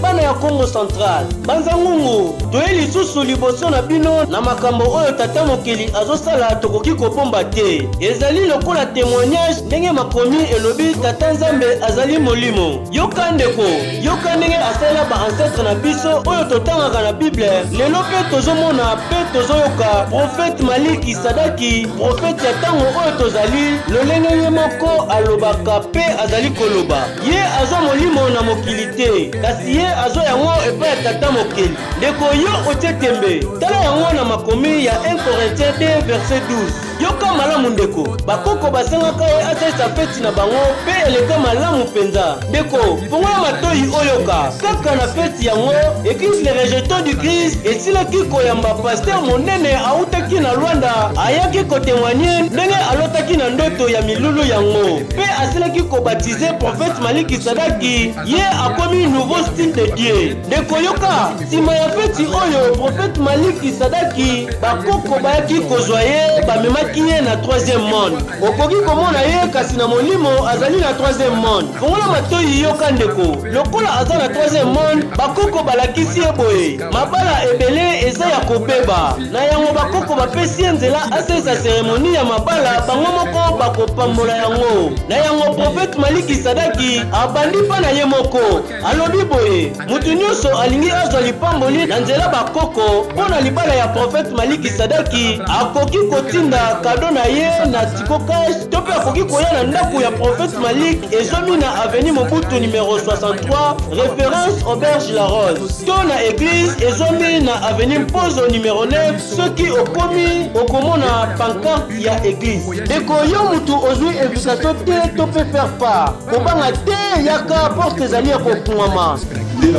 Bana ya Kongo Central, Mbanza Ngungu, toye lisusu liboso na bino na makambo oyo Tata Mokeli azosala, tokoki kobomba te. Ezali lokola temoignage ndenge makomi elobi, Tata Nzambe azali molimo. Yoka ndeko, yoka ndenge asalela ba ancêtres na biso oyo totangaka na Bible, lelo mpe tozomona mpe tozoyoka prophète Maliki Sadaki, prophète ya ntango oyo tozali, lolenge ye moko alobaka mpe azali koloba. Ye azwa molimo na mokili te, kasi ye azwa yango epai ya Tata Mokeli. Ndeko, yo otie tembe, tala yango na makomi ya 1 Corinthiens 2 verset 12. Yoka malamu ndeko, bakoko basengaka ye asalisa feti na bango mpe eleka malamu mpenza. Ndeko, fongola matoi oyoka. Kaka na feti yango, Eglise Le Rejeton du Christ esilaki koyamba pasteur monene autaki na Luanda, ayaki kotemoigne ndenge alotaki na ndoto ya milulu yango mpe asilaki kobatize prophète Maliki Sadaki, ye akomi nouveau style de Dieu. Ndeko yoka, nsima ya feti oyo prophète Maliki Sadaki, bakoko bayaki kozwa ye, bamemaki ye na troisième monde. Okoki komona ye kasi na molimo azali na troisième monde. Fongola matoi yoka ndeko, lokola aza na troisième monde, bakoko balakisi ye boye, mabala ebele eza ya kobeba. Na yango bakoko bapesi ye nzela asalisa seremoni ya mabala, bango moko bakopambola yango. Na yango prophète Maliki Sadaki abandi mpa na ye moko, alobi boye, moto nyonso alingi azwa lipamboli na nzela bakoko mpo na libala ya prophète Maliki Sadaki, akoki kotinda kado na ye na Tigo Cash to mpe akoki koya na ndako ya prophète Malik ezwami na avenue Mobutu numero 63, référence Auberge La Rose, to na église ezwami na avenue Mpozo numero 9. Soki okomi, okomona pancarte ya église. Ndeko, yo mutu ozwi invitation te to mpe faire part, kobanga te, yaka, porte ezali ya kofungwama. Nde na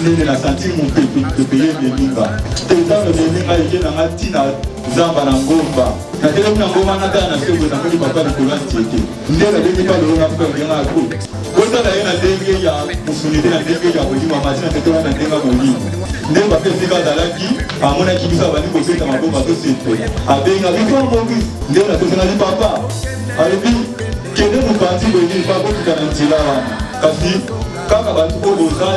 nini na sentir mopepe ye ememi nga te. Ntango ememi nga, eke na nga ntina zamba na ngomba. Natelemi na ngomba, natala na se boye, namoni papa likolo ya nzete. Nde nabengi pa lelo na frère ndenge ako kotala ye na ndenge ya mosuni te, na ndenge ya molimo. Amati na nzete wana na ndenge ya molimo. Nde papa esika azalaki amonaki biso, abandi kobeta maboko, azosepela, abenga biso Maurice. Nde natosengaki papa, alobi kende mopanzi boye nini, papa okita na nzela wana, kasi kaka bato oyo boza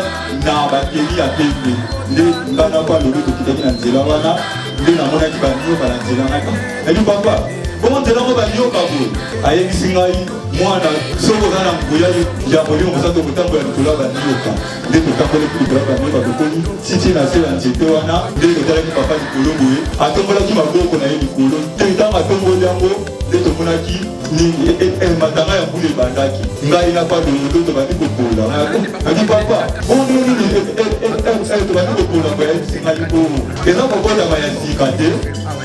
na bakeli ya pembe. Nde nga na po alobi, tokitaki na nzela wana, nde namonaki banyoka na nzela. Ngaka ebi papa, bongo nzela ngo banyoka boye? Ayebisi ngai, mwana, soki oza na nguya ya molimo mosantu, kotambola likolo ya banyoka. Nde totambolaki likolo ya banyoka, tokomi titi na se ya nzete wana. Nde totalaki papa likolo boye, atombolaki maboko na ye likolo te. Ntango atomboli yango, nde tomonaki matanga ya mbula ebandaki. Ngai na palolodo tobandi kopola. Adi papa, bongo nini tobandi kopola boye? Ayebisi ngai o eza kobotama ya sika te.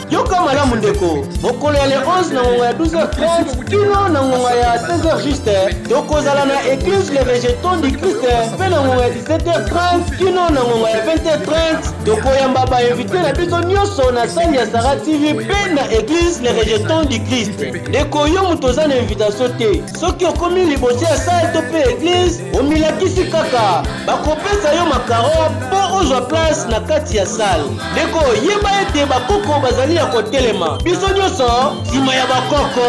Yoka malamu ndeko, mokolo ya le 11 na ngonga ya 12h30 kino na ngonga ya 16h juste, tokozala na église Le Rejeton du Christ, mpe na ngonga ya 17h30 kino na ngonga ya 20h30, tokoyamba bainvité na biso nyonso na salle ya Sara TV mpe na église Le Rejeton du Christ. Ndeko, yo moto oza na invitation te, soki okomi liboso ya salle to mpe église, omilakisi kaka, bakopesa yo makaro mpo ozwa place na kati ya salle. Ndeko, yeba ete bakoko bazali ya kotelema, biso nyonso nsima ya bakoko.